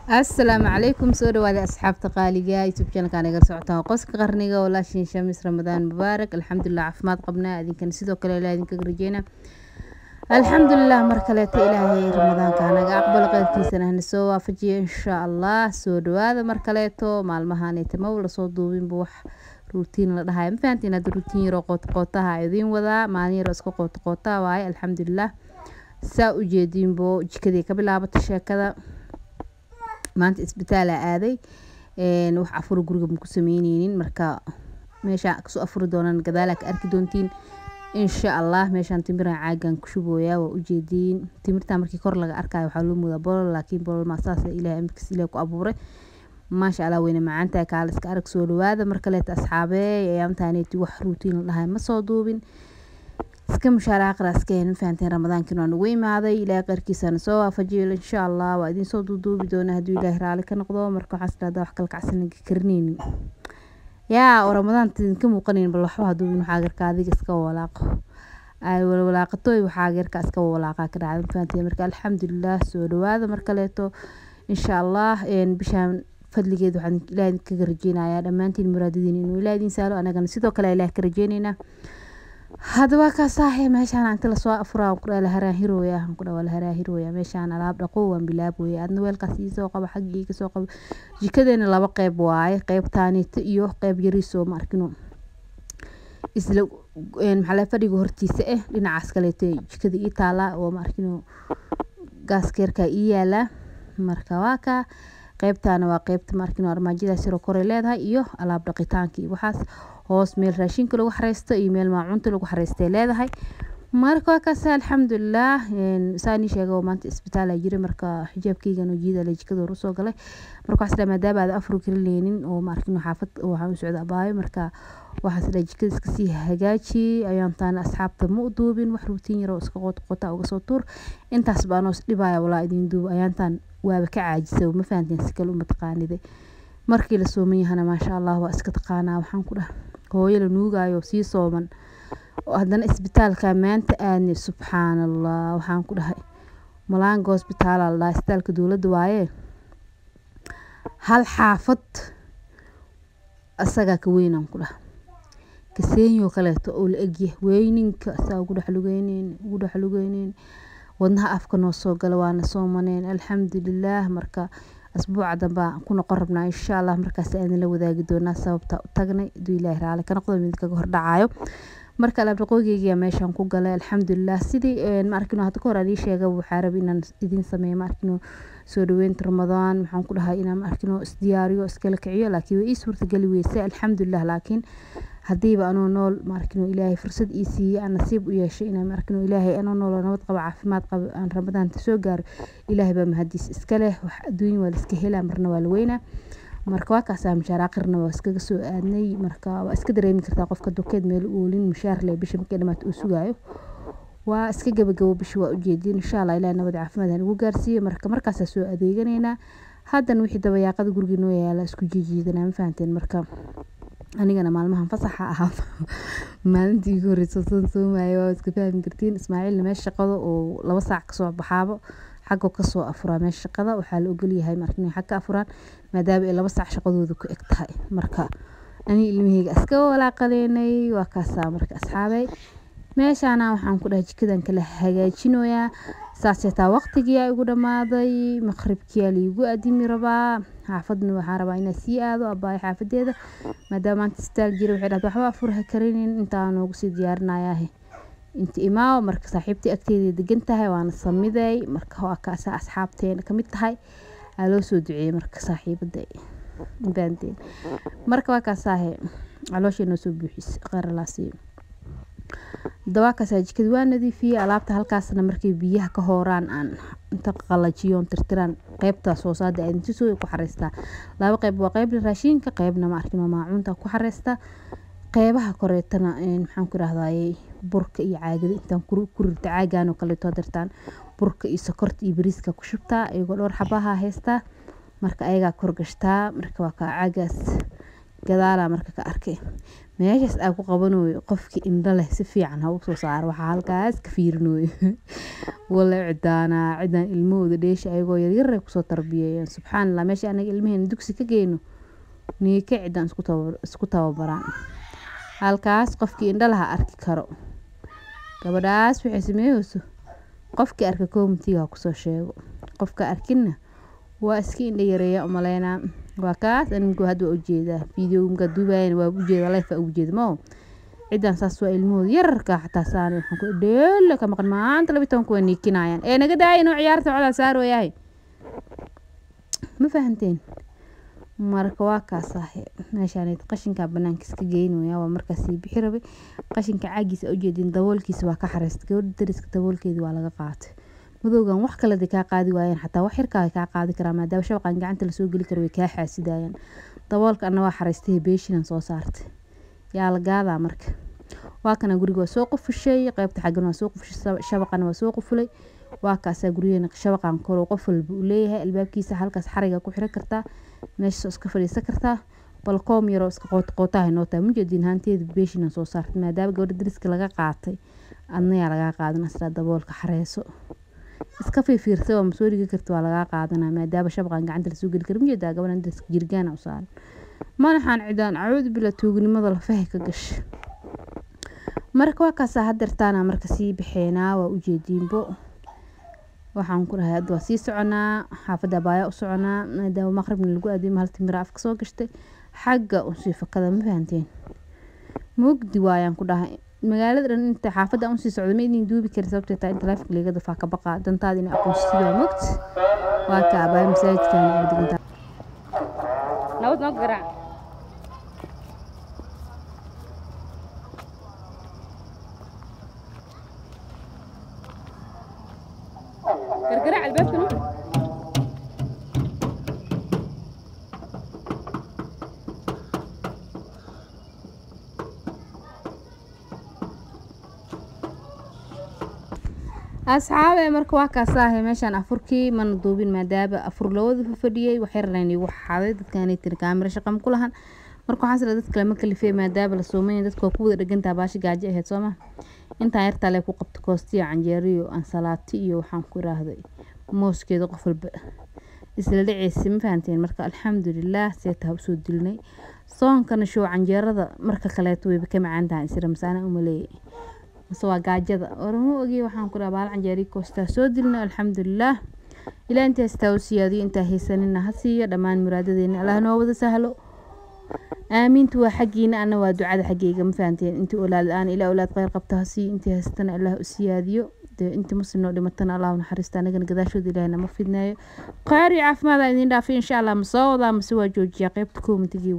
Asalaamu calaykum, soo dhawaada asxaabta qaaliga YouTube channelka naga socotaan, Qoyska Qarniga. Walaashin Shamis. Ramadaan mubaarak. Alxamdulilah, caafimaad qabnaa, idinkan sidoo kale Ilaah idinkaga rajeyna. Alxamdulilah, mar kaleeta Ilaahay Ramadaanka hanaga aqbalo, qaybkiisana hana soo waafajiyo, insha Allah. Soo dhawaada mar kaleeto. Maalmahaneeta maba lasoo duubinba wax routine la dhahayo, ma fahantiin? Hadda routine yaroo qoota idiin wadaa, maalin yaroo iska qoota qootaha waaye. Alxamdulilah, saa u jeediinbo, jikadii ka bilaabata sheekada. Maanta isbitaala aaday, wax afur guriga ma ku sameyneynin. Marka meesha kasoo afuri doonaan gadaalaa ka arki doontiin, insha Allah. Meeshaan timiraan caagan ku shubooyaa, waa ujeediin. Timirta markii kor laga arkayo waxaa loo moodaa bolol, laakiin bolol maa, saas Ilaahay amarkiis Ilaahay ku abuuray. Maasha Allah, weyna macaantahay, kaala iska arag. Soo dhawaada mar kaleeta, asxaabee. Ayaamtaaneeti wax routine la dhahay ma soo duubin, iska mushaara aqraskeen, ma fahanteen? Ramadaankiina waa nagu imaaday, Ilaahay qayrkiisana soo waafajiyo, insha Allah. Waa idin soo duuduubi doona hadduu Ilaahay raali ka noqdo. Marka waxaan isdhahdaa wax kala kacsan karineynin yaa oo Ramadaanta idinka muuqanayn, bal waxba haduubin. Waxaa garka adiga iska walaaqo ay walwalaaqatoy, waxaa garka iska walaaqaa ka dhacda, ma fahanteen? Marka alxamdulilah, soo dhawaada mar kaleeto, insha Allah. Bishaan fadligeed waxaan Ilaah idinkaga rajeynayaa dhammaantiin muraadadiin inuu Ilaah idin saalo, anagana sidoo kale Ilaah ka rajeyneynaa. Haddaba kaasaahe, meeshaan inta lasoo afuraa ku dhaha la haraan hirooya, aan ku dhaha la haraan hirooya. Meeshaan alaab dhaqo waan bilaabooya, adna weelkaas iisoo qabo, xaggii iga soo qabo. Jikadeena laba qeyb waaye, qeybtaanito iyo qeyb yariisoo, ma arkino, isla maxaa la fadhiga hortiisa eh. Dhinacaas kaleeto jikada ii taalaa oo, ma arkino, gaaskeerka ii yaalaa. Marka waa kaa, qeybtaana waa qeybta, ma arkino, armaajadaas yaroo koray leedahay iyo alaab dhaqitaanka iyo waxaas. Hoos meel raashinka lagu xareysto iyo meel maacunta lagu xareystay leedahay. Marka waa kaas, alxamdulilah. Saa nii sheega, maanta isbitaal aa jiray. Marka xijaabkeygan oo jiida jikada hor usoo galay. Marka waxaa isdhahay maadaama aad afur karineynin oo, ma arkino, xaafad waxaan u socda abaayo, marka waxaa isdhahay jikada iska sii hagaaji. Ayaantaana asxaabta ma u duubin wax routine yar oo iska qoota qoota uga soo tuur. Intaas baa anoo isdhibaya walaa idin duub. Ayaantaan waaba ka caajisa, ma fahanteen? Si kale uma taqaanide. Markii la sooman yahana, maasha Allah, waa iska taqaanaa. Waxaan ku dhahay hooyo la nuugayo sii sooman oo haddana isbitaalka maanta aadnay. Subxaan Allah, waxaan ku dhahay Malaanga Hosbitaal la dhahaa, isbitaalka dowladda waaye. Hal xaafad asagaa ka weynaan ku dhahay, kaseenyoo kaleeto oo la egyahay weyninka. Saa ugu dhex lugeyneyn, ugu dhex lugeyneyn, wadnaha afka noo soo gala, waana soomaneen, alxamdulilah. Marka asbuuca dambe aan ku noqon rabnaa, insha Allah. Markaas aan la wadaagi doonaa sababta u tagnay haduu Ilaahay raali ka noqdo, mid kaga hordhacayo. Marka alaab dhaqoogeyga meeshaan ku galay, alxamdulilah. Sidii, ma arkino, hadda ka hor aan ii sheegay, waxaa rabay inaan idin sameeyo, ma arkino, soo dhaweynta Ramadaan. Waxaan ku dhahay inaan, ma arkino, isdiyaariyo, iskala kiciyo, laakiin way ii suurtageli weysay, alxamdulilah. Laakiin haddiiba anoo nool, ma arkino, Ilaahay fursad ii siiyey, aan nasiib u yeeshay inaan, ma arkino, Ilaahay anoo nool oo nabad qaba, caafimaad qaba, aan Ramadaanta soo gaaro, Ilaahay baa mahadiis iska leh. Wax adduunya waa la iska helaa, marna waa la weynaa. Marka waa kaasaa, mushaar aqrina waa iskaga soo aadnay. Marka waa iska dareemi kartaa qofka dukeed meel u oolin, mushaar leh bisha markay dhamaato uu sugaayo, waa iska gabagabo bisha, waa ujeedin. Insha Allah, Ilaah nabad caafimaad aan ugu gaarsiiyo. Marka markaasaa soo adeeganaynaa. Haddana wixii dabayaaqada guriga noo yaala isku jiijiidanaa, ma fahanteen? Marka anigana maalmahan fasaxa ahaa, maalintii ugu horreysay soon soomaayo, waa iska fahmi kartiin. Ismaaciilna meesha shaqada oo 2 saac kasoo baxaabo, xagga kasoo afuraa. Meesha shaqada waxaa la ogolyahay marka inay xag ka afuraan, maadaama ay 2 saac shaqadooda ku eg tahay. Marka ani ilmaheyga iska walaaqaleynay, waa kaasaa. Marka asxaabay, meeshaana waxaan ku dhahay jikadan kala hagaajinoyaa. Saas taa waqtigiyaa igu dhamaaday, maqribkiyaa liigu adimi rabaa. Xaafadna waxaan rabaa inaan sii aado abaayo xaafadeeda, maadaama maanta isbitaal jira. Waxay dhahday waxba afur ha karinin, intaa noogu sii diyaarinayaahe, inta imaaw. Marka saaxiibtii agteeda degan tahay, waana samiday. Marka waa kaasaa, asxaabteena kamid tahay, aa loo soo duceeyey. Marka saaxiibada baanteen, marka waa kaasaahe, calooshay noo soo buuxis, kheyr Allah siiyo. Dawaakaasaa jikada waa nadiifiyey, alaabta halkaasna markay biyaha ka hooraan aan inta qalajiyoon tirtiraan, qeybta soosaada aadintusoo ku xareystaa. Laba qeyb waa, qeybna raashinka, qeybna, ma arkin, maacuunta ku xareystaa. Qeybaha koreetana, maxaan ku rahdaayey, burka iyo caagada intaan ku rirta, caagaan oo kaleeto dirtaan, burka iyo sokorta iyo bariiska ku shubtaa, iyagoo dhowr xabaha haystaa. Marka ayagaa kor gashtaa. Marka waa kaa caagaas gadaalaa marka ka arkay. Meeshaas aan ku qabanayo qofkii indho leh si fiican ha u soo saaro waxa halkaas ka fiirinayo. Wala cidaana cidaan ilmahooda dheesha ayagoo yaryar ay kusoo tarbiyeeyeen. Subxaan Allah, meesha anaga ilmaheena dugsi ka geyno niika cidaan isku tababaraan. Halkaas qofkii indho laha arki karo. Gabadhaas waxay sameeyeyso qofkii arka koomitiga ha kusoo sheego. Qofka arkinna waa iska indho yareeya umaleynaa. Waa kaas anigu hadda waa ujeedaa video markaa duubaayana waa ujeedaa live ugu jeeda ma cidaan saas waa ilmahooda yararka xataa saan waxaan ku dheelo ka maqan maanta 12 waa niikinayaan ee naga daaya inuu ciyaarta codaa saarooyahay ma fahanteen. Marka waa kaas ah meeshaan qashinka banaanka iska geynaya waa markaas sii bixi rabay qashinka caagiisa ujeedin daboolkiisa waa ka xareystay gabadha dariska daboolkeeda waa laga qaatay. Madowgan wax kale ay kaa qaadi waayeen xataa wax yarkaa kaa qaadi karaa maadaama shabaqan gacanta lasoo geli karo way kaa xaasidayaan. Daboolka anna waa xareystay beeshinan soo saartay yaa la gaadaa. Marka waa kana guriga waa soo qufushay, qaybta xaggan waa soo qufushay, shabaqana waa soo qufulay. Waa kaasaa guryaheena shabaqan koro qof walba uu leeyahay albaabkiisa halkaas xariga ku xiran kartaa, meesha iska fadhiisan kartaa, balkoom yaroo iska qoot qootaha noo tahay mujeediin haanteeda beeshinan soo saartay maadaama gabadha dariska laga qaatay adna yaa lagaa qaadan asla daboolka xareyso iska fiirfiirsa waa masoo dhigi karta waa lagaa qaadanaa maadaama shabaqan gacanta lasoo geli karo. Mujeedaa gabadhan dariska jirgaana u saaran madaxaan cidaan cacuudu bila tuugnimada lafaha ka gashay. Marka waa kaasaa hadeertaana marka sii baxeenaa waa ujeediinbo waxaan ku dhahay hadda waa sii soconaa xaafadda abaaya u soconaa maadaama maqribna lagu aadimo hal timira afka soo gashtay xagga unsii fakada ma fahanteen mugdi waayaan ku dhahay magaalada dhan inta xaafadda unsii socdo ma idin duubi karin sababtoo taa inta taleefanka liiga dafaa ka baqa dantaada inay aqoonsatid waa mugdi. Waa ka abaaya masaajidkaana ay degantaa nabad noo garaac. Gargaraac albaabka no. Asxaabe marka waa kaasaahay meeshaan afurkii mana duubin maadaama afur lawada fadhiyay wax yar layn igu xaday dadkaanay tiri kaamira shaqo ma ku lahan. Marka waxaan sida dadka lama kalifay maadaama la soomay dadka waa ku wada dhagantaa baashi gaajo ahayd sooma intaan yartaa lee ku qabto koostiyo canjeero iyo ansalaati iyo waxaan ku iraahday mooskeeda qof walba isla dhaceysa ma fahanteen. Marka alxamdulillaah seeta ha usoo dilnay soonkana show canjeerada marka kaleeto wayba ka macaan tahay isra masaana umaleeyay mase waa gaajada orama ogi waxaan ku dhahaa baal canjeeri koostaa soo dilnay alxamdulillaah. Ilaa inta haystaa u siyaadiyo intaa haysanina ha siiyo dhammaan muraadadeena Allah noo wada sahlo. Aamiintu waa xaggiina ana waa ducada xaggayga ma fahanteen. Intii awlaad la-aan ilaa awlaad khayr qabta ha siiyo intii haystana Allah u siyaadiyo dee intii muslim noo dhimatana Allah u naxariista anagana gadaashooda Ilaahay nama fidnaayo. Khayr iyo caafimaad aan idiin dhaafay insha Allah ma soo wadaa mase waa joojiyaa qaybta koomintigii.